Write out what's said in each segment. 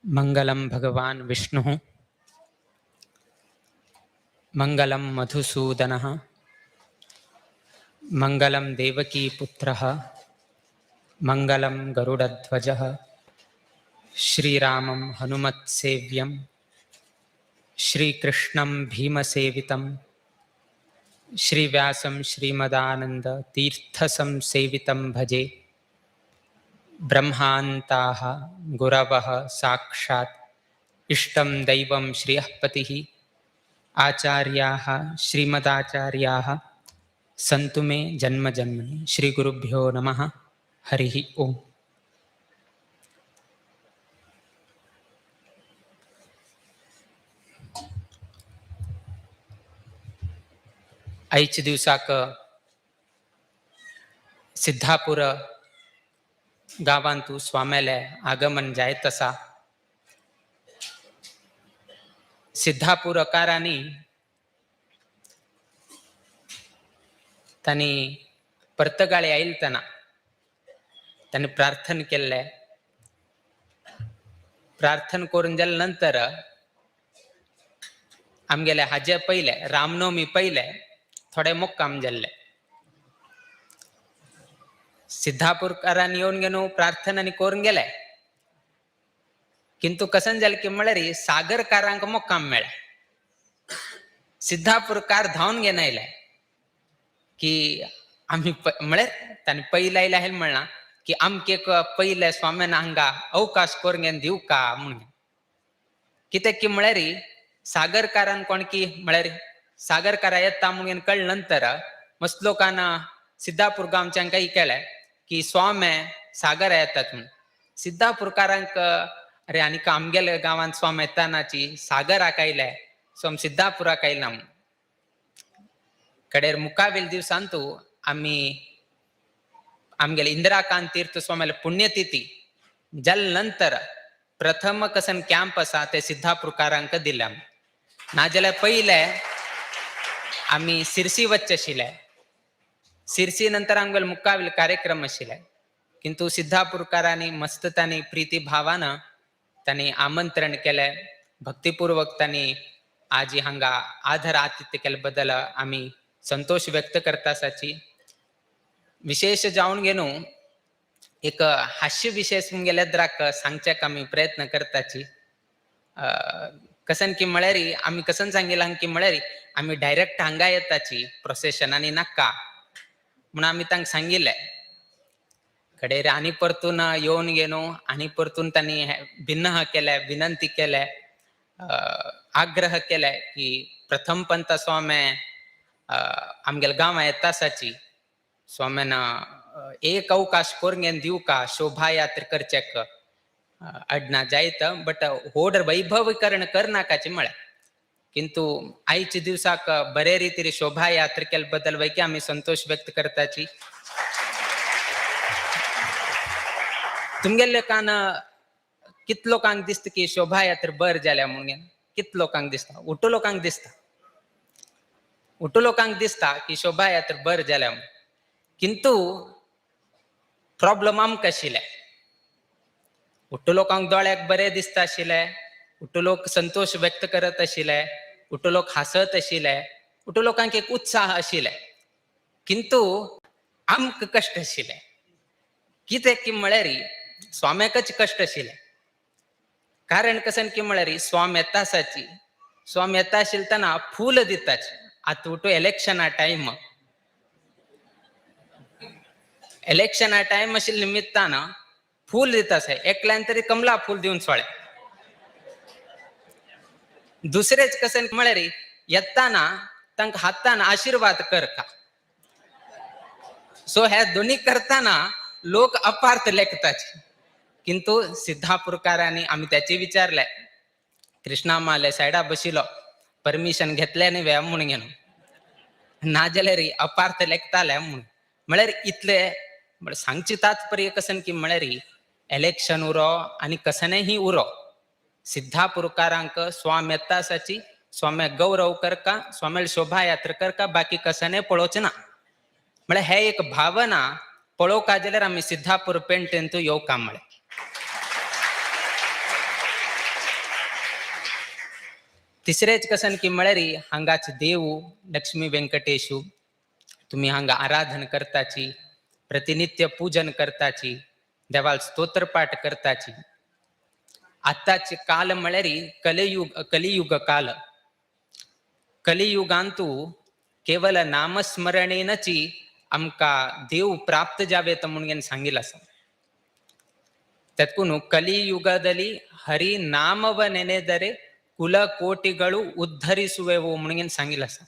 मंगलम भगवान विष्णुः, मंगलम मधुसूदनः, मंगलम देवकी पुत्रः, मंगलम गरुडध्वजः, श्रीरामं हनुमत्सेव्यं, श्रीकृष्णं भीमसेवितं, श्रीव्यासं श्रीमदानंद तीर्थसंसेवितं भजे। ब्रह्मान्ताः गुरवः साक्षात् इष्टं दैवं श्रियःपतिः, आचार्याः श्रीमदाचार्याः सन्तु मे जन्म जन्मनि। श्री गुरुभ्यो नमः। हरिः ओम। आयच्या दिवसाक सिद्धापूर गावांतू स्वाम्याले आगमन जायत आसा। सिद्धापूरकारांनी तांणी पर्तगाळे आयलतना तांणी प्रार्थना केल्लें। प्रार्थना करून जाल्या नंतर आमगेले हाजे पयले रामनवमी पयले थोडे मुक्काम जाल्ले। सिद्धापूरकारांनी येवन घेवन प्रार्थना आनी करून गेले, किंतु कसन जालें की म्हळ्यार सागरकारांक मुक्काम मेळ्ळें। सिद्धापूरकार धांवन घेवन आयले की आमी म्हळ्यार तांणी पयले आयले हें म्हणलां की आमके पयले स्वाम्यान हांगा अवकाश करून घेवन दिवका म्हणून। कित्याक की म्हळ्यार सागरकारान कोण की म्हळ्यार सागरकारा येता म्हणून कळ्ळे नंतर मस्त लोकांना सिद्धापूर गांवच्यांक केलें की स्वामे सागर येतात म्हणून। सिद्धापूरकारांक अरे आनी आमगेल्या गांवांत स्वामी येतानाची सागराक आयले, स्वामी सिद्धापुराक आयला म्हणून। कडेर मुखावेल दिवसांतू आमी आमगेले इंदिराकांत तीर्थ स्वाम्याले पुण्यतिथी जाले नंतर प्रथम कसन कॅम्प आसा ते सिद्धापूरकारांक दिल्या। नाजाल्यार पयले आमी सिरसी वच्चे आशिल्ले, सिरसी नंतर आमगेले मुखावेल कार्यक्रम आशिल्ले, किंतु सिद्धापूरकारांनी मस्त तांणी प्रिती भावान तांणी आमंत्रण केलें, भक्तिपूर्वक तांणी आजी हांगा आदर आतिथ्य केले बद्दल आमी संतोष व्यक्त करता आसाची। विशेष जावन घेवन एक हास्य विशेष गेल्या द्राक सांगच्याक आमी प्रयत्न करताची। कसन की म्हळ्यार आमी कसन सांगिलां की म्हळ्यार आमी डायरेक्ट हांगा येताची प्रोसेशन आनी नाका म्हणून आमी तांकां सांगिल्लें। कडेर आनी परतून येवन घेवन आनी परतून तांणी भिन्न केलें, विनंती केलें, आग्रह केले की प्रथम पंत स्वामी आमगेले गांवां येता आसाची, स्वाम्यान एक अवकाश करून घेवन दिवका शोभायात्रा करचेक अडना जायत, बट होड वैभवीकरण करनाकाची म्हळ्यार। किंतु आयच्या दिवसाक बरे रितीन शोभायात्रा केले बद्दल वैकी आमी संतोष व्यक्त करताची। तुमगेले लोकान कितले लोकांक दिसता की शोभायात्रा बर जाल्या म्हणून? कितले लोकांक दिसता? उठो लोकांक दिसता, उठो लोकांक दिसता की शोभायात्रा बर जाल्या म्हणून। किंतु प्रॉब्लम आमकां आशिल्ले, उठो लोकांक दोळ्याक बरें दिसता आशिल्ले, उठो लोक संतोष व्यक्त करत आशिल्ले, उठो लोक हांसत आशिल्ले, उठो लोकांक एक उत्साह आशिल्ले, किंतु आमकां कश्ट आशिल्ले। कितें की म्हळ्यार स्वाम्याकच कश्ट आशिल्ले। कारण कसन की म्हळ्यार स्वाम येता आसाची, स्वाम येता आशिल्ले फूल दिताची। आतां उठो इलेक्शना टायम, इलेक्शना टायम आशिल्ले निमित्तान फूल दिता आसा, एकल्यान तरी कमला फूल दिवन सोळे। दुसरेच कसन म्हळ्यार येताना तांकां हातान आशिर्वाद करता। सो हे दोन्ही करताना लोक अपार्थ लेखताचे। किंतु सिद्धापूरकारांनी आमी त्याचे विचारले, कृष्णा माले सायडा बशिलो, परमिशन घेतले न्ही वे म्हणून घेवन, नाजाल्यार अपार्थ लेखताले म्हणून। म्हळ्यार इतले सांगची तात्पर्य कसन की म्हळ्यार इलेक्शन उरो आनी कसनेही उरो, सिद्धापूरकारांक स्वाम येता आसाची, स्वाम्याक गौरव करका, स्वाम्याक शोभायात्रा करका, बाकी कसने पळोवचें ना। म्हळ्यार हे एक भावना पळोवका जाल्यार आमी सिद्धापूर पेंटेंतू येवका म्हळें। तिसरेच कसन की म्हळ्यार हांगाच देव लक्ष्मी व्यंकटेशू तुम्ही हांगा आराधन करताची, प्रतिनित्य पूजन करताची, देवाल स्तोत्र पाठ करताची. आताचे काल म्हळ्यार कलियुग, कलियुग काल. कलियुगांतू केवल नामस्मरणेनची आमकां देव प्राप्त जावेत म्हणून सांगिल आसा. ತತ್ಕುನು ಕಲಿಯುಗದಲ್ಲಿ ಹರಿ ನಾಮವ ನೆನೆದರೆ ಕುಲಕೋಟಿಗಳು ಉದ್ಧರಿಸುವೆವು म्हणून सांगिल आसा.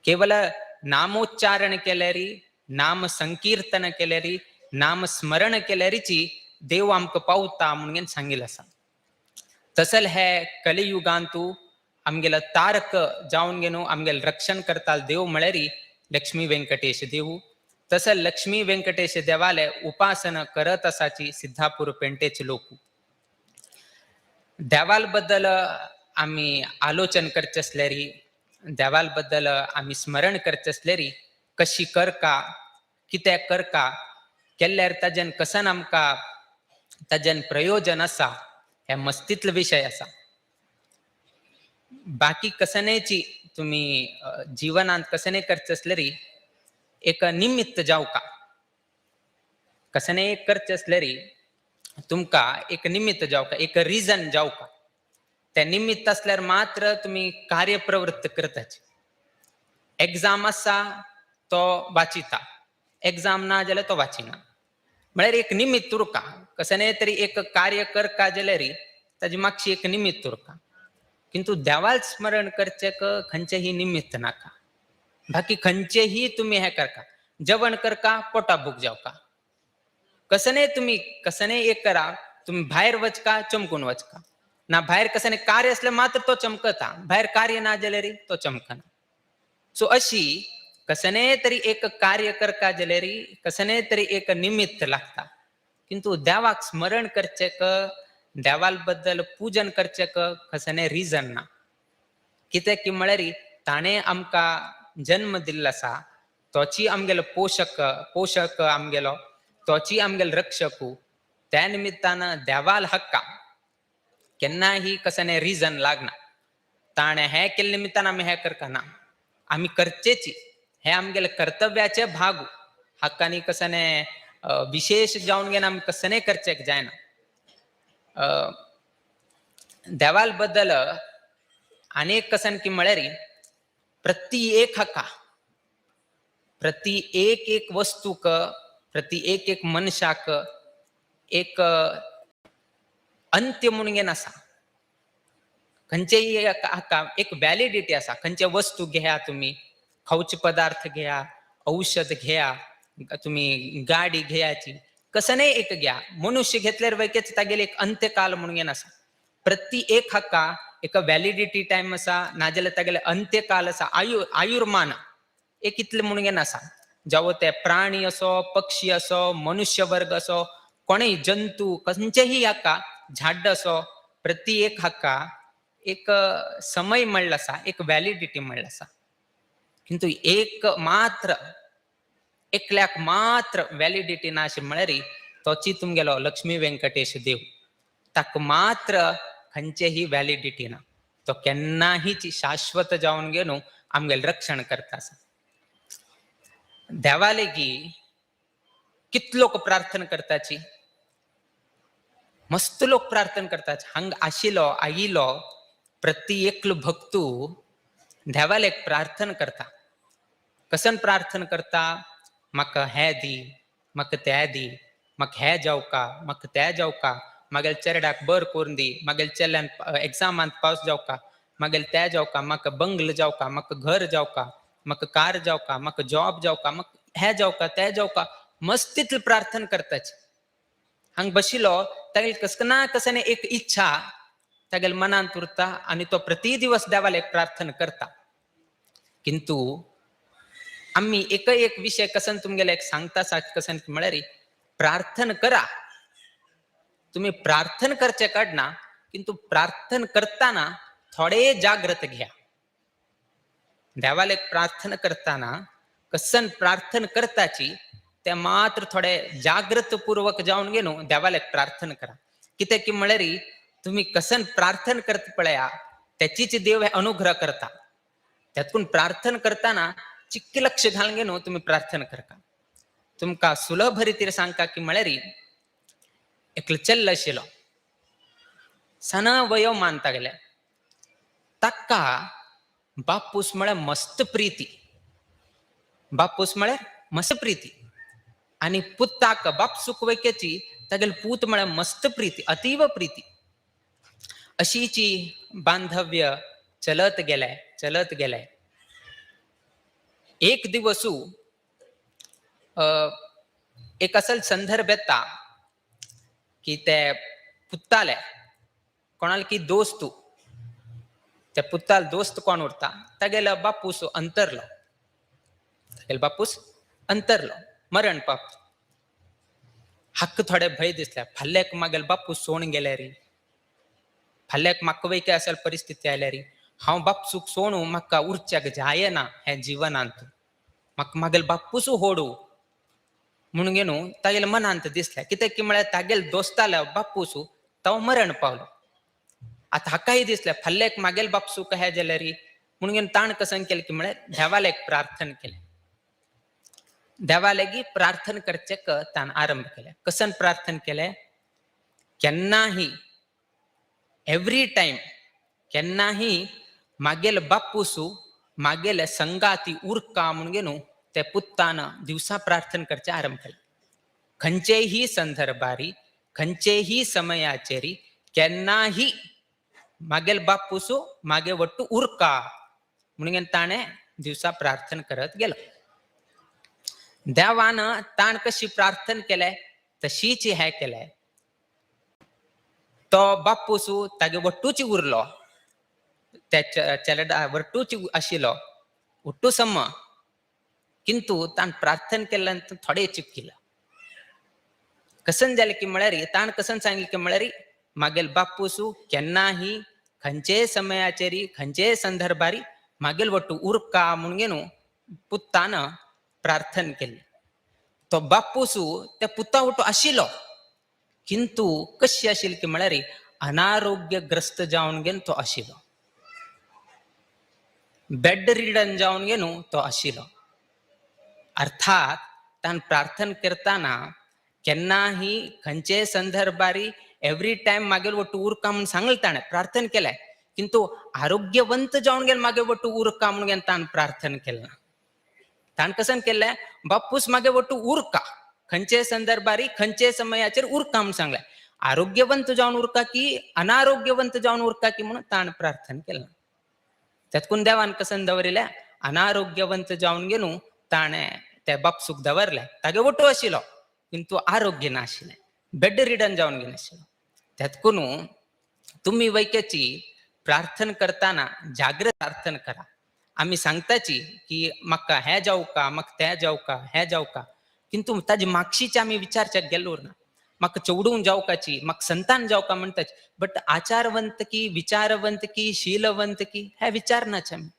केवल नामोच्चारण केल्यारी, नाम संकीर्तन केल्यारी, नाम स्मरण केल्यारीची देव आमकां पावता म्हणून सांगिल आसा. तसल हे कलियुगांतू आमगेलो तारक जावन घेवन आमगेले रक्षण करता देव म्हळ्यार लक्ष्मी व्यंकटेश देव. तसं लक्ष्मी व्यंकटेश देवाले उपासना करत आसाची सिद्धापूर पेंटेचे लोक. देवाल बद्दल आमी आलोचन करचे असल्यारी, देवाल बद्दल आमी स्मरण करचे असल्यारी, कशी करका, कितें करका, केल्यार ताजेन कसन आमकां ताजेन प्रयोजन आसा, हे मस्तीतलो विशय आसा. बाकी कसनेची तुम्ही जीवनांत कसने करचे असल्यारी एक निमित्त जावका. कसने करचे असल्यारी तुमकां एक निमित्त जावका, एक रिजन जावका. त्या निमित्त असल्यार मात्र तुमी कार्य प्रवृत्त करताची. एग्जाम आसा तो वाचिता, एग्जाम ना जाल्यार तो वाचिना. म्हळ्यार एक निमित्त उरका. कसने तरी एक कार्य करका जाल्यार ताजी मागशी एक निमित्त उरका. किंतु देवाल स्मरण करचें खंयचेंही निमित्त नाका. बाकी खंयचेही तुमी हें करका, जेवण करका पोटा भूक जावका, कसने तुमी कसने एक करा, तुमी भायर वचका चमकून वचका ना. भायर कसने कार्य असलें मात्र तो चमकता, भायर कार्य ना जाल्यार तो चमकना. सो अशी कसने तरी एक कार्य करका जाल्यार कसने तरी एक निमित्त लागता. किंतु देवाक स्मरण करचें देवाल बद्दल पूजन करचें कसने रिजन ना. कित्याक की म्हळ्यार ताणें आमकां जन्म दिल्लो आसा, तोची आमगेलो पोशक, पोशक आमगेलो, तोची आमगेलो रक्षकू. त्या निमित्तान देवाल हक्का केन्नाही कसने रिजन लागना. ताणें हें केल्ले निमित्तान आमी हें करना, आमी करचेची, हे आमगेले कर्तव्याचे भाग. हक्कानी कसने विशेष जावन घेवन आमी कसने करचें जायना. देवाल बद्दल अनेक कसन की म्हळ्यार प्रति एक हक्का, प्रति एक एक वस्तूक, प्रति एक एक मनशाक एक अंत्य म्हणून घेवन आसा. खंयचेय हाका एक व्हॅलिडिटी आसा. खंयचे वस्तू घेया तुमी, खावचे पदार्थ घेया, औषध घेया, तुमी गाडी घेयाची, कसनेय एक घ्या. मनुष्य घेतल्यार वैकेच तागेले एक अंत्यकाल म्हणून घेवन आसा. प्रति एक हाका एक व्हॅलिडिटी टायम आसा, नाजाल्यार तागेले अंत्यकाल आसा. आयुर्मान एक इतलें म्हणून घेवन आसा. जावं ते प्राणी असो, पक्षी असो, मनुष्य वर्ग असो, कोणूय जंतू खंयचेही हाका झाड असो, प्रति एक हाका एक समय म्हणलो आसा, एक व्हॅलिडिटी म्हणलो आसा. किंतु एक मात्र एकल्याक मात्र व्हॅलिडिटी ना अशें म्हळ्यार तोची तुमगेलो लक्ष्मी व्यंकटेश देव. ताका मात्र खंयचेही व्हॅलिडिटी ना. तो केन्नाही शाश्वत जावन घेवन आमगेलें रक्षण करता आसा. देवा लेगी कितलो लोक प्रार्थना करताची, मस्त लोक प्रार्थना करतात. हांग आशिलो आयिलो प्रति एकलो भक्तू देवालेक प्रार्थना करता. कसन प्रार्थना करता? म्हाका हें दी, म्हाका तें दी, म्हाका हें जावका, म्हाका तें जावका, म्हागेल्या चेरड्याक बर करून दी, म्हागेल्या चेल्यान एग्जामांत पास जावका, म्हागेलें तें जावका, म्हाका बंगलो जावका, म्हाका घर जावका, म्हाका कार जावका, म्हाका जॉब जावका, म्हाका हें जावका तें जावका, मस्त तितलें प्रार्थना करताच. हांग बशिलो तागेले कस ना कसने एक इच्छा तागेले मनांत उरता आनी तो प्रति दिवस देवाक एक प्रार्थना करता. किंतु आमी एक एक विशय कसन तुमगेले एक सांगता कसन म्हळ्यार प्रार्थना करा, तुम्ही प्रार्थना करचे काडना, किंतु प्रार्थना करताना थोडे जाग्रत घ्या. देवाक एक प्रार्थना करताना कसन प्रार्थना करताची ते मात्र थोडे जाग्रत पूर्वक जावन घेवन देवाक एक प्रार्थना करा. कित्याक की म्हळ्यार तुम्ही कसन प्रार्थना करता पळया, त्याचीच देव हे अनुग्रह करता. त्यातून प्रार्थना करताना चिक्की लक्ष घालून न्हू तुम्ही प्रार्थना करका. तुमकां सुलभ रितीर सांगता की म्हळ्यार एकलो चल्ल आशिल्लो, सान वयो मानता गेले. ताका बापूस म्हळ्यार मस्त प्रिती, बापूस म्हळ्यार मस्त प्रिती. आनी पुताक बापसूक वैक्याची तागेले पूत म्हळ्यार मस्त प्रिती, अतीव प्रिती. अशीची बांधव्य चलत गेले, चलत गेले. एक दिवसू एक असल संदर्भ येता की ते पुत्ताले कोणाल की दोस्तू, त्या पुत्ताल दोस्त कोण उरता, तागेलो बापूस अंतरलो, तागेलो बापूस अंतरलो, मरण पाप. हक्क थोडे भंय दिसले, फाल्याक मागेल बापूस सोण गेले री, फाल्याक म्हाका वय काय असल परिस्थिती आयल्या री, हांव बापसूक सोणू म्हाका उरच्याक जायना हे जिवनांत, म्हाका मागेल बापूस होडू म्हणून न्हू तागेल्या मनांत दिसलें. कित्याक की म्हळ्यार तागेल दोस्ताल्या बापूस तो मरण पावलो. आतां हाकाय दिसलें फाल्याक मागेल बापसूक हे जाल्यार री, म्हणून ताण कसन केलें की म्हळ्यार देवाला एक प्रार्थना केलें. देवालागी प्रार्थना करचें ताण आरंभ केलें. कसन प्रार्थना केलें? केन्नाही एवरी टायम केन्नाही मागेल बापूसू मागेले संगाती उरका म्हणून न्हू ते पुत्तान दिवसा प्रार्थना करचें आरंभ केलें. खंयचेही संदर्भारी, खंयचेही समयाचेरी केन्नाही मागेल बापूसू मागे वट्टू उरका म्हणून ताणें दिवसा प्रार्थना करत गेलो. देवान ताण कशी प्रार्थना केले तशीच हें केलें. तो बापूसू तागे वट्टूच उरलो, त्या चेडा वट्टूच आशिल्लो वट्टू सम, किंतु ताण प्रार्थना केल्ल्यान थोडे चिपकिलो. कसन जालें की म्हळ्यार ताण कसन सांगलें की म्हळ्यार मागेल बापूसू केन्नाही खंयचेय समयाचेरी खंयचेय संदर्भारी मागेल वट्टू उरका म्हणून न्हू पुत्तान प्रार्थना केली. तो बापूसू त्या पुता वट्टू आशिल्लो, किंतु कशी आशिल्ली की म्हळ्यार अनारोग्यग्रस्त जावन घेवन तो आशिल्लो, बेड रिडन जावन घेवन तो आशिल्लो. अर्थात ताण प्रार्थना करताना केन्नाही खंयचेय संदर्भारी एवरी टायम मागेल वट्टू उरका म्हणून सांगलें ताणें, प्रार्थना केलें, किंतु आरोग्यवंत जावन गेल मागे वट्टू उरका म्हणून घेवन ताण प्रार्थना केलें ना. ताण कसन केलें? बापूस मागे वट्टू उरका खंयचे संदर्भारी खंयचे समयाचेर उरका म्हणून सांगलें. आरोग्यवंत जावन उरका की अनारोग्यवंत जावन उरका की म्हणून ताण प्रार्थना केलें. त्यातकून देवान कसन दवरिलें? अनारोग्यवंत जावन घेवन ताणें त्या बापसूक दवरलें. तागे वट्टू आशिल्लो किंतु आरोग्य नाशिल्लें, बेड रिडन जावन घेवन आशिल्लो. त्यातकून तुम्ही वैक्याची प्रार्थना करताना जागृत प्रार्थना करा. आमी सांगताची की म्हाका हें जावका, म्हाका तें जावका, हें जावका, किंतु ताजे मागशीचे आमी विचारच्याक गेलो ना. म्हाका चेवडूंक जावकाची, म्हाका संतान जावका म्हणटाची, बट आचारवंत की, विचारवंत की, शीलवंत की हे विचारनाचे आमी.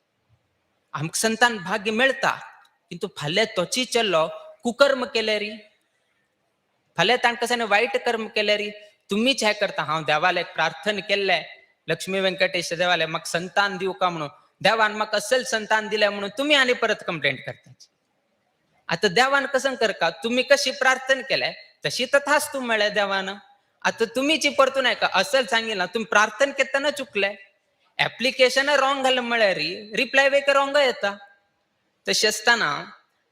आमकां संतान भाग्य मेळटा, किंतु फाल्यां तोची चल्लो कुकर्म केल्यारी, फाल्यां ताण कशें वायट कर्म केल्यारी, तुम्हीच हें करता. हांव देवाले प्रार्थना केल्लें लक्ष्मी व्यंकटेश देवाले म्हाका संतान दिवका म्हणून, देवान म्हाका असल संतान दिलें म्हणून तुमी आनी परत कंप्लेंट करता. आतां देवान कसं करका? तुम्ही कशी प्रार्थना केले तशी तथाच तूं मेळ्ळें देवान. आतां तुमीची परतून आयका असल सांगिना, तुमी प्रार्थना केतना चुकले, एप्लिकेशन रॉंग घालें म्हळ्यार रिप्लाय वेक रॉंग येता. तशें आसतना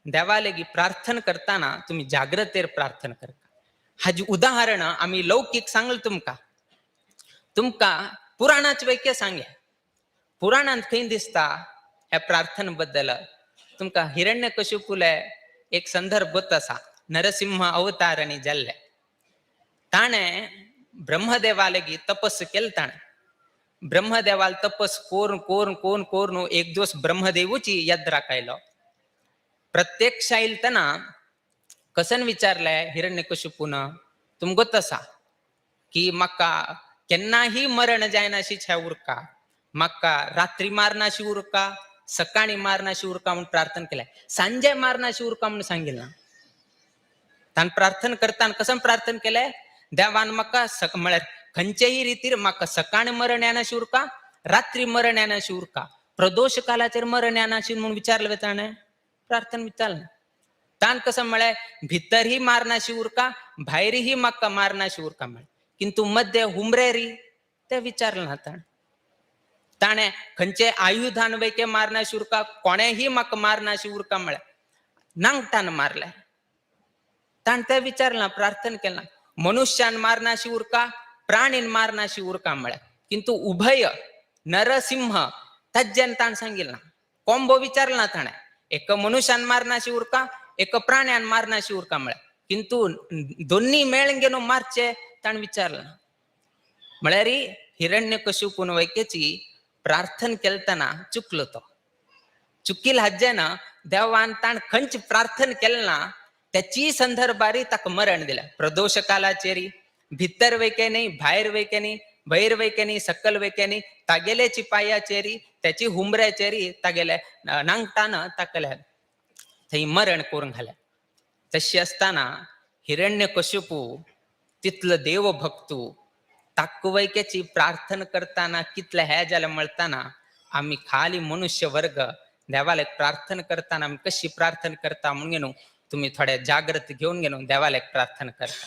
देवा लेगी प्रार्थना करताना तुमी जाग्रतेर प्रार्थना करता. हाजी उदाहरणां आमी लौकीक सांगलें तुमकां, तुमकां पुराणाच वैक्य सांगले. पुराणांत खंय दिसता ह्या प्रार्थना बद्दल? तुमकां हिरण्य कशिपुले एक संदर्भ आसा. नरसिंह अवतारणी जाल्ले ताणें ब्रह्मदेवा लेगी तपस केलें. ताणें ब्रह्मदेवाल तपस कोरून कोरून कोरून कोरून एक दिवस ब्रह्मदेवूची यद्राक आयलो. प्रत्यक्ष आयलतना कसन विचारलें हिरण्यकशिपून, तुमगोत आसा की म्हाका केन्नाही मरण जायनाशी छ्या उरका, म्हाका रात्री मारनाशी उरका, सकाळी मारनाशी उरका म्हणून प्रार्थना केलें. सांजे मारनाशी उरका म्हणून सांगितलं. ताण प्रार्थना करताना कसं प्रार्थना केलें? देवान म्हाका म्हळ्यार खंयचेय रितीर म्हाका सकाळी मरण येनाशी उरका रात्री मरण येनाशी उरका, प्रदोष कालाचेर मरण येनाशी म्हणून विचारलं वे ताणें, प्रार्थना विचारलं. ताण कसं म्हळ्यार भितरही मारनाशी उरका, भायरही म्हाका मारनाशी उरका म्हळें, किंतु मध्य हुमरेरी ते विचारलं ना ताणें. ताणें खंयचे आयुधान वैके मारनाशी उरका, कोणेही म्हाका मारनाशी उरका म्हळ्यार नांगटान मारलें. ताणें तें विचारलां, प्रार्थना केलां, मनुष्यान मारनाशी उरका, प्राणीन मारनाशी उरका म्हळ्यार, किंतु उभय नरसिंह तज्जन ताणें सांगिल्लां. कोंबो विचारला ताणें, एक मनुष्यान मारनाशी उरका, एक प्राण्यान मारनाशी उरका म्हळ्यार, किंतु दोन्ही मेळून घेवन मारचे ताणें विचारलां. म्हळ्यार हिरण्यकशिपून वैकेची प्रार्थना केलतना चुकलो तो. चुकील हाज्जेना देवान ताण खंयच प्रार्थना केलें ना त्याची संदर्भारी ताका मरण दिलें. प्रदोष कालाचेरी भितर वैके न्ही, भायर वैके न्ही, भैर वैके न्ही, सकल वैके न्ही, तागेले चिपायाचेरी त्याची हुमऱ्याचेरी तागेले नांगटान ताकले थंय मरण करून घालें. तशी आसतना हिरण्यकशिपू तितलो देव भक्तू ताकवैक्याची प्रार्थना करताना कितले हे जालें म्हणताना आमी खाली मनुष्य वर्ग देवाले प्रार्थना करताना आमी कशी प्रार्थना करता म्हणून घेवन तुमी थोडे जागृत घेवन घेवन देवाले प्रार्थना करता.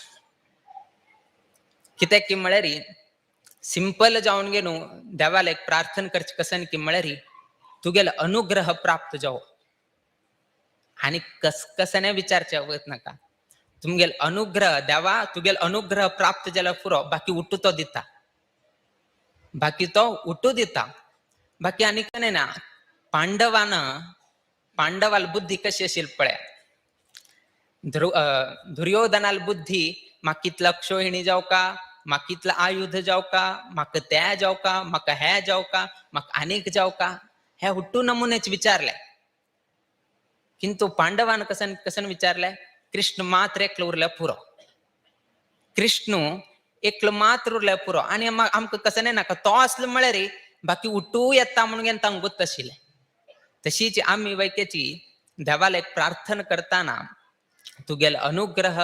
कित्याक की म्हळ्यार सिंपल जावन घेवन देवाले प्रार्थना करचे कसन की म्हळ्यार तुगेलो अनुग्रह प्राप्त जावो आनी कसकसने विचारचे वत नाका. तुमगेल अनुग्रह देवा तुगेल अनुग्रह प्राप्त जाल्यार पुरो, बाकी उठू तो दिता, बाकी तो उठू दिता, बाकी आनी कने ना. पांडवान पांडवाल बुद्धी कशी आशिल्ली पळया, दुर्योधनाल बुद्धी म्हाका कितलो अक्षोहिणी जावका, म्हाका कितलो आयुध जावका, म्हाका त्या जावका, म्हाका हे जावका, म्हाका आनीक जावका, हे हुट्टू नमुनेच विचारले. किंतु पांडवान कसन कसन विचारले, कृष्ण मात्र एकलो उरल्या पुरो, कृष्ण एकलो मात्र उरल्या पुरो. आनी आमकां कसं नाका तो आसलो म्हळ्यार बाकी उठू येता म्हणून तांकां गोत आशिल्लें. तशीच आमी वैकेची देवाला एक प्रार्थना करताना तुगेल अनुग्रह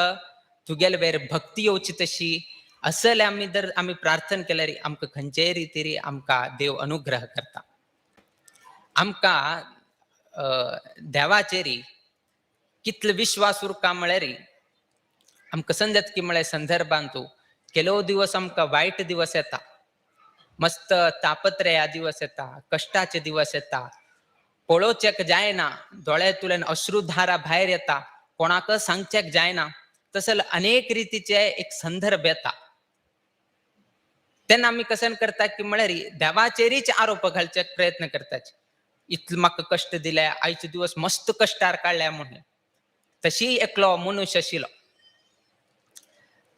तुगेल वेर भक्ती येवची तशी असले आमी जर आमी प्रार्थना केल्यार आमकां खंयचेय रितीरी आमकां देव अनुग्रह करता. आमकां देवाचेरी कितलो विश्वास उरका म्हळ्यार आमकां समजत की म्हळ्यार संदर्भान तूं केलो दिवस आमकां वायट दिवस येता, मस्त तापत्रया दिवस येता, कश्टाचे दिवस येता, पळोवचेक जायना, दोळ्यांतल्यान अश्रुधारा भायर येता, कोणाक सांगचेक जायना, तसले अनेक रितीचे एक संदर्भ येता. तेन्ना आमी कसन करता की म्हळ्यार देवाचेरीच आरोप घालचे प्रयत्न करतात, इतले म्हाका कश्ट दिले, आयचे दिवस मस्त कश्टार काडले म्हणून. तशी एकलो मनुष्य आशिल्लो,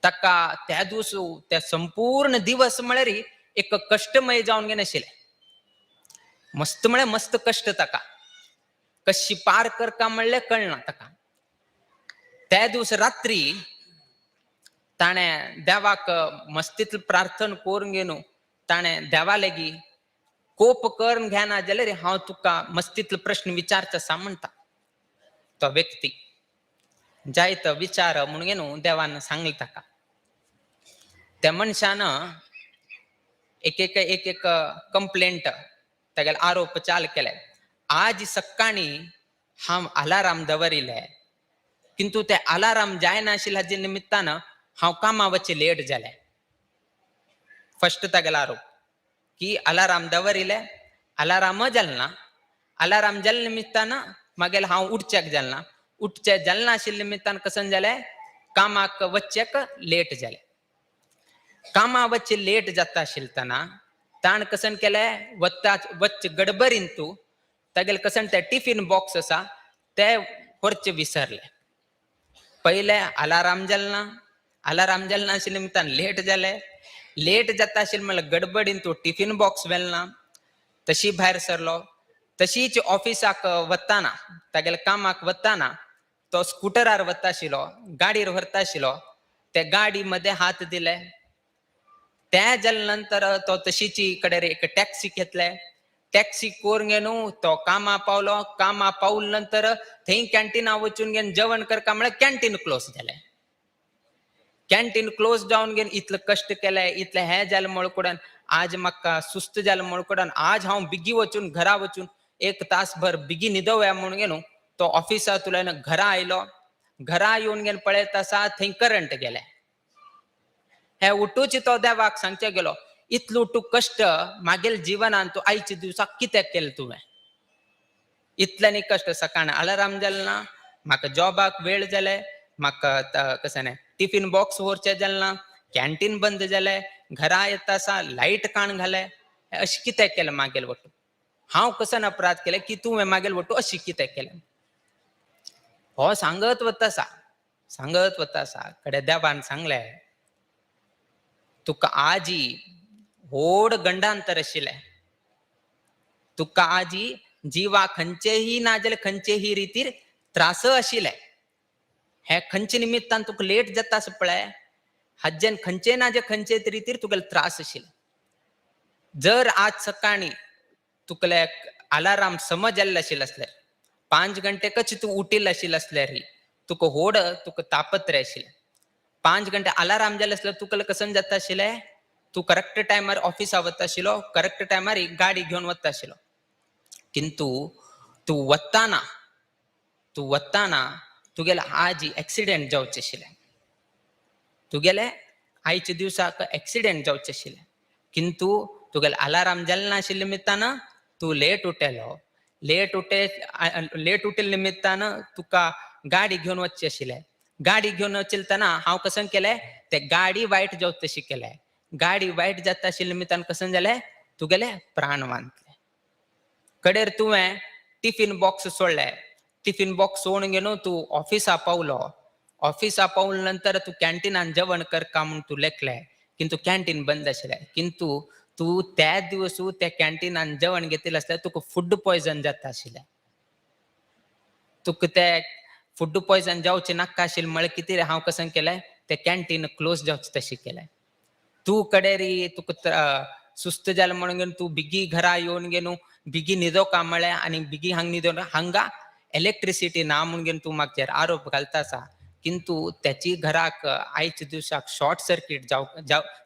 ताका त्या दिवस त्या संपूर्ण दिवस म्हळ्यार एक कश्टमय जावन घेनाशिल्लें, मस्त म्हळ्यार मस्त कश्ट ताका कशी पार करका म्हणलें कळना ताका. त्या दिवस रात्री ताणें देवाक मस्तींतलें प्रार्थना करून घेवन ताणें देवा लागीं कोप करून घेना जाल्यार हांव तुका मस्तींतलो प्रश्न विचारचो आसा म्हणटा. तो व्यक्ती जायत विचार म्हणून घेवन देवान सांगलें ताका. त्या मनशान एक एक एक एक कंप्लेंट तागेले आरोप चाल केले. आज सकाळी हांव अलाराम दवरिल्ले, किंतु ते अलाराम जायनाशिल्ले हाजे निमित्तान हांव कामा वचचे लेट जालें. फर्स्ट तागेलो आरोप की अलाराम दवरिल्ले, अलाराम जालें ना, अलाराम जाले निमित्तान मागीर हांव उठच्याक जालें ना, उठचे जालें नाशिल्ले निमित्तान कसन जालें कामाक वचचेक लेट जालें. कामा वचचे लेट जाता आशिल्लतना ताण कसन केलें वता वच्चे गडबरीन तूं तागेले कसन ते टिफिन बॉक्स आसा ते व्हरचे विसरले. पयले अलाराम जालें ना, अलाराम जालें ना आशिल्ले निमित्तान लेट जालें, लेट जाता आशिल्लें म्हणल्यार गडबडीन तूं टिफिन बॉक्स व्हेलें ना. तशी भायर सरलो, तशीच ऑफिसाक वताना तागेल्या कामाक वताना तो स्कुटरार वता आशिल्लो, गाडयेर व्हरता आशिल्लो, ते गाडी मध्ये हात दिले. त्या जाले नंतर तो तशीच कडेन एक टॅक्सी घेतले, टॅक्सी करून घेवन तो कामा पावलो. कामा पावल नंतर थंय कॅन्टीना वचून घेवन जेवण करका म्हळ्यार कॅन्टीन क्लोज जालें. कॅन्टीन क्लोज जावन घेवन इतले कश्ट केले, इतले हें जालें म्हळ्यार आज म्हाका सुस्त जालें म्हणून आज हांव बेगी वचून घरा वचून एक तासभर बेगी न्हिदोवया म्हणून न्हू तो ऑफिसांतल्यान घरा आयलो. घरा येवन घेवन पळयत आसा थंय करंट गेले. हे उठूच तो देवाक सांगचे गेलो, इतलो तूं कश्ट मागेल जिवनान तूं आयच्या दिवसाक कित्याक केलें तुवें? इतल्यानी कश्ट, सकाळ अलाराम जालें ना, म्हाका जॉबाक वेळ जाले, म्हाका कशें न्ही टिफिन बॉक्स व्हरचें जालें ना, कॅन्टीन बंद जालें, घरा येता आसा लायट काण घाले, अशें कित्याक केलें मागेल वटू? हांव कसन अपराध केलें की तुवें मागेल वटू अशें कित्याक केलें? हो सांगत वता आसा, सांगत वता आसा. कडे देवान सांगलें, तुका आजी व्हड गंडांतर आशिल्लें, तुका आजी जिवा खंयचेही ना जाल्यार खंयचेही रितीर त्रास आशिल्ले. हे खंयचे निमित्तान तुका लेट जाता आसा पळय, हाज्यान खंयचे ना जे खंयचे रितीर तुगेले त्रास आशिल्ले. जर आज सकाळी तुकले अलाराम समज जाल्ले आशिल्ले आसल्यार, 5 घंटेकच तूं उठिल्लो आशिल्लो आसल्यार तुका व्हड तुका तापत्र आशिल्लें. 5 घंटे अलाराम जालें आसल्यार तुका कसन जाता आशिल्लें, तूं करेक्ट टायमार ऑफिसा वता आशिल्लो, करेक्ट टायमार गाडी घेवन वता आशिल्लो. किंतु तूं वताना, तूं वताना तुगेले आजी एक्सिडेंट जावचें आशिल्लें, तुगेले आयच्या दिवसाक एक्सिडेंट जावचें आशिल्लें. किंतु तुगेले अलाराम जालें ना आशिल्ले निमित्तान तूं लेट उठेलो, लेट उठिल्ले निमित्तान तुका गाडी घेवन वचचें आशिल्लें. गाडी घेवन वचतना हांव कसन केलें, ते गाडी वायट जावचे तशी केलें. गाडी वायट जाता आशिल्ले निमित्तान कसन जालें, तुगेले प्राण वांचले. कडेर तुवें टिफिन बॉक्स सोडलें, टिफिन बॉक्स सोडून घेवन तूं ऑफिसा पावलो. ऑफिसा पावले नंतर तूं कॅन्टिनान जेवण करका म्हूण तूं लेखलें, किंतु कॅन्टीन बंद आशिल्लें. किंतु तूं त्या दिवस त्या कॅन्टिनान जेवण घेतिल्लें आसल्यार तुका फूड पॉयजन जाता आशिल्लें. तुका ते फूड पॉयजन जावचें नाका आशिल्लें म्हळ्यार कितें हांव कशें केलें, तें कॅन्टीन क्लोज जावचें तशें केलें. तूं कडेरी तुका सुस्त जालें म्हणून घेवन तूं बेगी घरा येवन घेवन बेगी न्हिदोका म्हळें आनी बेगी हांगा न्हिदोन हांगा इलेक्ट्रिसिटी ना म्हणून घेवन तूं म्हाजेर आरोप घालता आसा. किंतु त्याची घराक आयच्या दिवसाक शॉर्ट सर्कीट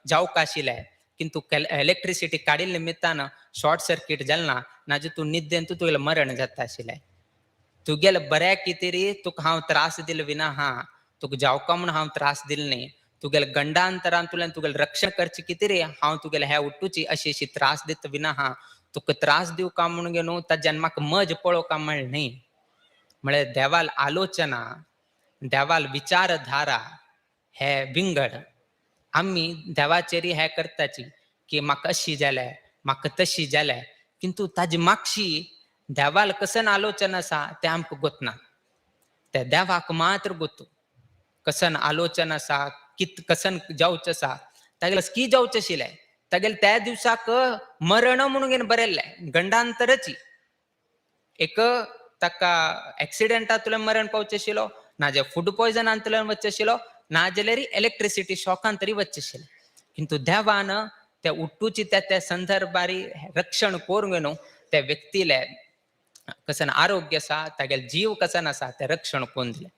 जावक आशिल्लें, किंतु इलेक्ट्रिसिटी काडिल्ले निमित्तान शॉर्ट सर्कीट जालें ना, नाजाल्यार तूं न्हिदेन तूं तुगेलें मरण जाता आशिल्लें. तुगेलें बऱ्या कितें तुका हांव त्रास दिलो विना हा, तुका जावका म्हूण हांव त्रास दिलो न्ही, तुगेले गंडांतरांतल्यान तुगेलें रक्षण करचें कितें हांव तुगेले ह्या उठूची अशी अशी त्रास दिता विना हा, तुका त्रास दिवका म्हणून न्हू ताज्यान म्हाका मज पळोवका म्हळें न्ही. म्हळ्यार देवाल आलोचना, देवाल विचारधारा हे विंगड. आमी देवाचेर हे करताची की म्हाका अशी जालें, म्हाका तशी जालें, किंतु ताजी मागशी देवाल कसन आलोचना आसा तें आमकां गोतना. ते देवाक मात्र गोतू कसन आलोचना आसा, कित कसन जावचें आसा, तागेलें की जावचें आशिल्लें. तागेलें त्या दिवसाक मरण म्हणून घेवन बरयल्लें, गंडांतरची एक ताका एक्सिडेंटांतल्यान मरण पावचें आशिल्लो, नाजाल्यार फूड पॉयजनांतल्यान वचचें आशिल्लो, नाजाल्यार इलेक्ट्रिसिटी शॉकान तरी वचचें आशिल्लें. किंतु देवान त्या उठूची त्या त्या संदर्भारी रक्षण करून न्हू त्या व्यक्तीले कसन आरोग्य आसा, तागेले जीव कसन आसा तें रक्षण करून दिलें.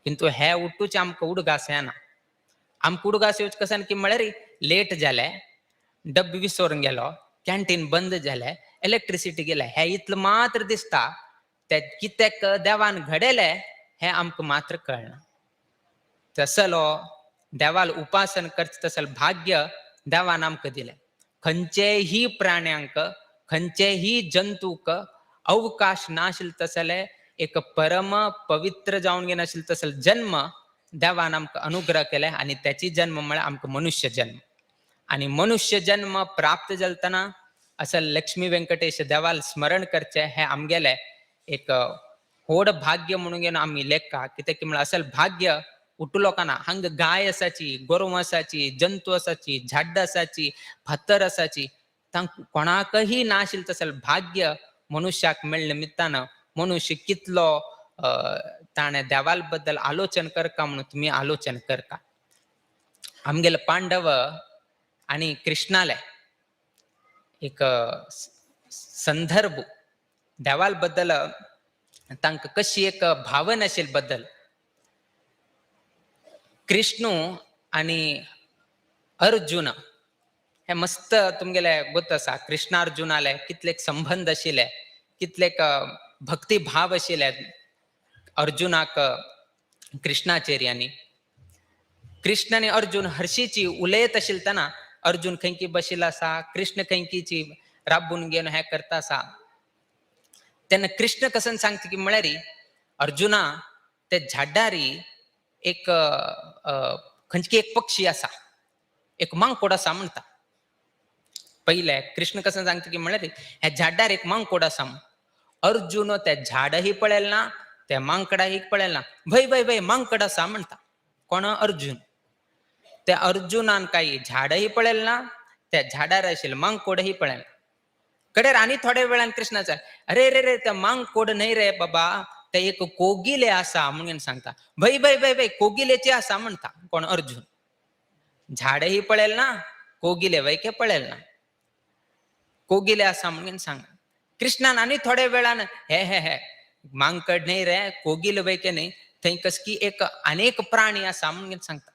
किंतु हे उठूचे आमकां उडगास येना. आमकां उडगास येवचें कसन की म्हळ्यार लेट जालें, डब्बे विसरून गेलो, कॅन्टीन बंद जालें, इलेक्ट्रिसिटी गेलें, हें इतलें मात्र दिसता. ते कित्याक देवान घडयलें हें आमकां मात्र कळना. तसलो देवाल उपासन करचें तसलें भाग्य देवान आमकां दिलें. खंयचेही प्राण्यांक, खंयचेही जंतूक अवकाश नाशिल्ले तसले एक परम पवित्र जावन घेवन आशिल्ले तसले जन्म देवान आमकां अनुग्रह केले आनी त्याची जन्म म्हळ्यार आमकां मनुष्य जन्म. आनी मनुष्य जन्म प्राप्त जातना असं लक्ष्मी व्यंकटेश देवाल स्मरण करचें हें आमगेलें एक व्हड भाग्य म्हणून घेवन आमी लेखा. कित्याक की म्हळ्यार असल भाग्य उठू लोकांना. हांगा गाय आसाची, गोरवां आसाची, जंतू आसाची, झाडां आसाची, फातर आसाची, तांकां कोणाकही नाशिल्लें तसलें भाग्य मनुष्याक मेळ्ळे निमित्तान मनुष्य कितलो ताणें देवाल बद्दल आलोचन करका म्हणून तुमी आलोचन करका. आमगेले पांडव आनी कृष्णाले एक संदर्भ देवाल बद्दल तांकां कशी एक भावना आशिल्ली बद्दल. कृष्णू आनी अर्जुन हे मस्त तुमगेले गोत आसा. कृष्णार्जुनाले कितले संबंध आशिल्ले, कितले भक्ती भाव आशिल्ले अर्जुनाक कृष्णाचेर. आनी कृष्ण आनी अर्जुन हर्षीची उलयत आशिल्तना अर्जुन खंयकी बशिल्लो आसा, कृष्ण खंयकीची राबून घेवन हें करता आसा. तेन्ना कृष्ण कसन सांगता की म्हळ्यार अर्जुना ते झाडारी एक खंयची एक पक्षी आसा, एक मांकोड आसा म्हणटा. पयले कृष्ण कसन सांगता की म्हळ्यार ह्या झाडार एक मांकोड आसा. अर्जुन ते झाडही पळयलें ना, ते मांकडाही पळयलें ना. भय भय भय मांकड आसा म्हणटा. कोण? अर्जुन. त्या अर्जुनान काही झाडही पळयलें ना, त्या झाडार आशिल्लें मांकोडही पळयलें. कडेर आनी थोड्या वेळान कृष्णाचा अरे रे रे त्या मांकोड न्हय रे बाबा, ते एक कोगिले आसा म्हणून सांगता. भय भय भय भय कोगिलेचे आसा म्हणटा. कोण? अर्जुन. झाडही पळयलें ना, कोगिले वैके पळयलें ना, कोगिले आसा म्हणून सांग. कृष्णान आनी थोड्या वेळान हे हे हे मांकड न्हय रे, कोगिल वैके न्हय, थंय कसकी एक अनेक प्राणी आसा म्हणून सांगता.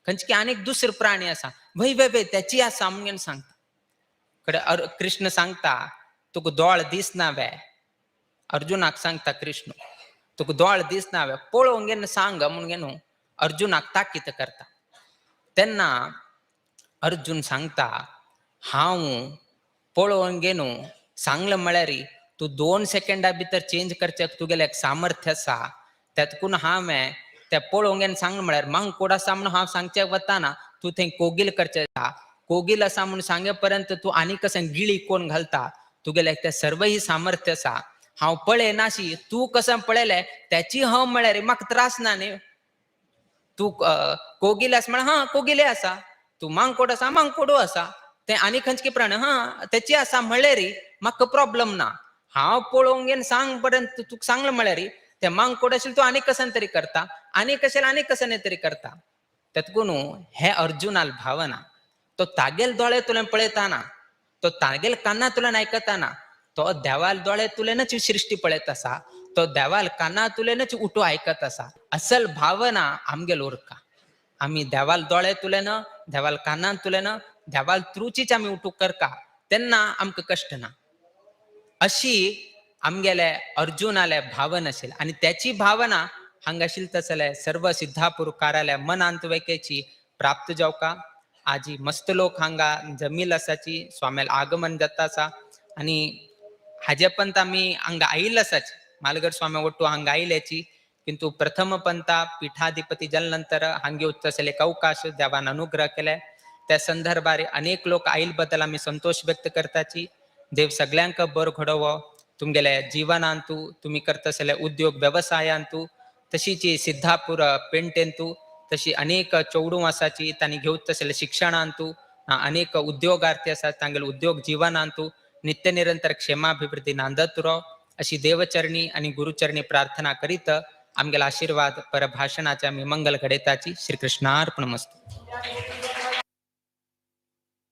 खंयची अनेक दुसरे प्राणी आसा, भय भय भय त्याची आसा म्हणून सांगता. कडे कृष्ण सांगता तुका दोळ दिसना वे. अर्जुनाक सांगता कृष्ण तुका दोळ दिसना वे, पळोवंक घेवन सांग म्हणून न्हू अर्जुनाक ताकीत करता. तेन्ना अर्जुन सांगता हांव पळोवन घेवन सांगलें म्हळ्यार तूं 2 सेकंडा भितर चेंज करचें तुगेलें एक सामर्थ्य आसा. तेतकून हांवें तें पळोवंक घेवन सांगलें म्हळ्यार मांकोड आसा म्हणून हांव सांगचें वताना तूं थंय कोगील करचें आसा. कोगील आसा म्हणून सांगे पर्यंत तूं आनी कशें गिळी कोण घालता, तुगेलें तें सर्वही सामर्थ्य आसा. हांव पळयनाशी तूं कशें पळयलें त्याची हांव म्हळ्यार म्हाका त्रास ना न्ही. तूं कोगील आसा म्हळ्यार हा कोगिले आसा, तूं मांकोड आसा मांकोडू आसा, तें आनी खंयचे प्राणी हा तेची आसा म्हणल्यार म्हाका प्रॉब्लम ना. हांव पळोवंक घेवन सांग पर्यंत तुका सांगलें म्हळ्यार तें मांकोड आशिल्लें तूं आनी कशें तरी करता, आनी कशें आनी कशें तरी करता. तेतकून हे अर्जुनाल भावना, तो तागेल दोळे तुल्यान पळयताना, तो तागेल काना तुल्यान आयकताना, तो देवाल दोळे तुल्यानच सृष्टी पळयत आसा, तो देवाल काना तुल्यानच उठो आयकत आसा. असल भावना आमगेल उरका. आमी देवाल दोळे तुल्यान, देवाल कानान तुल्यान, देवाल त्रुचीच आमी उठू करका, तेन्ना आमकां कश्ट ना. अशी आमगेले अर्जुनाले भावना आशिल्ली आनी त्याची भावना हांगा आशिल्ली तसले सर्व सिद्धापूर कार्यालय मनांत वेकेची प्राप्त जावका. आजी मस्त लोक हांगा जमील आसाची, स्वाम्याल आगमन जाता आसा. आनी हाजे पंत आमी हांगा आयिल्ले आसाची, मालगड स्वामी ಒಟ್ಟು हांगा आयिल्ल्याची. किंतु प्रथम पंता पीठाधिपती जाले नंतर हांगे वचता एक अवकाश देवान अनुग्रह केले. त्या संदर्भार अनेक लोक आयिल्ले बद्दल आमी संतोष व्यक्त करताची. देव सगळ्यांक बरो घडोवो तुमगेले जीवनांतू, तुमी करता आसले उद्योग वेवसायांतू, तशीच सिद्धापूर पेंटेंतू, तशी अनेक चौडू आसाची तांणी घेवच आसले शिक्षणांतू, अनेक उद्योगार्थी आसात तांगेले उद्योग जीवनांतू नित्य निरंतर क्षेमाभिवृद्धी नांदत उरो अशी देवचरणी आणि गुरुचरणी प्रार्थना करीत आमगेला आशीर्वाद परभाषणाचे आमी मंगल घडयताची. श्रीकृष्णार्पणमस्तु.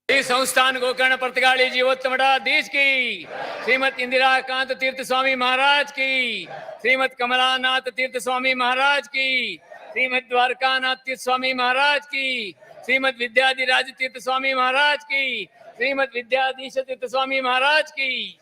श्री संस्थान गोकर्ण पर्तगाली जीवोत्तम मठाधीश की, श्रीमत इंदिरा कांत तीर्थ स्वामी महाराज की, श्रीमत कमलानाथ तीर्थ स्वामी महाराज की, श्रीमद द्वारकानाथ तीर्थ स्वामी महाराज की, श्रीमद विद्याधिराज तीर्थ स्वामी महाराज की, श्रीमद विद्याधीश तीर्थ स्वामी महाराज की।